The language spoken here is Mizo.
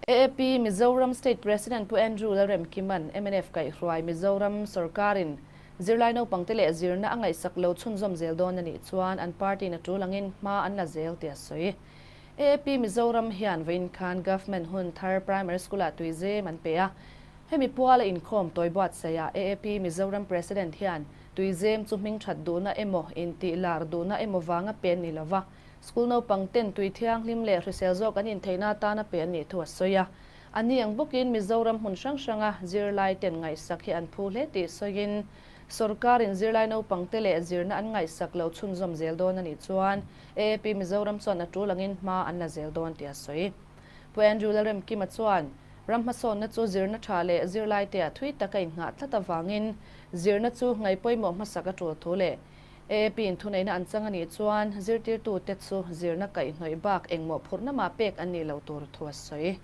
AAP Mizoram State President Pu Andrew Lalremkima'n mnf kaihhruai Mizoram sorkarin zirlai naupangte leh zirna a ngaihsak lo chhunzawm zel dawn a nih chuan an party-in a tul angin hma an la zel tih a sawi. AAP Mizoram hian vawiin khan Government hun thar Primary School-ah tuizem an pe a. Hemi puala inkhawm tawi buatsaihah AAP Mizoram President hian tuizem chu hmingthat duhna emaw intih lar duhna emaw vanga pe an ni lova, School naupang ten tui thianghlim leh hrisel zawk an intheihna atana pe an nih thu a sawi a. A ni ang bawkin Mizoram hmun hrang hranga zirlai ten ngaihsak hi an phu hle tih sawiin, sawrkarin zirlai naupang te leh zirna an ngaihsak lo chhunzawm zel dawn a nih chuan AAP Mizoram chuan a tul angin hma an la zel dawn tih a sawi. Pu Andrew Lalremkima chuan, Ram hmasawnna chu zirna tha leh zirlaitea thui taka innghah tlat avangin zirna chu ngaihpawimawh hmasak a tul thu leh AAP-in thuneihna an chang a nih chuan zirtirtute chu zirna kaihhnawih bak engmawh phurhna mah pek an nih loh tur thu a sawi.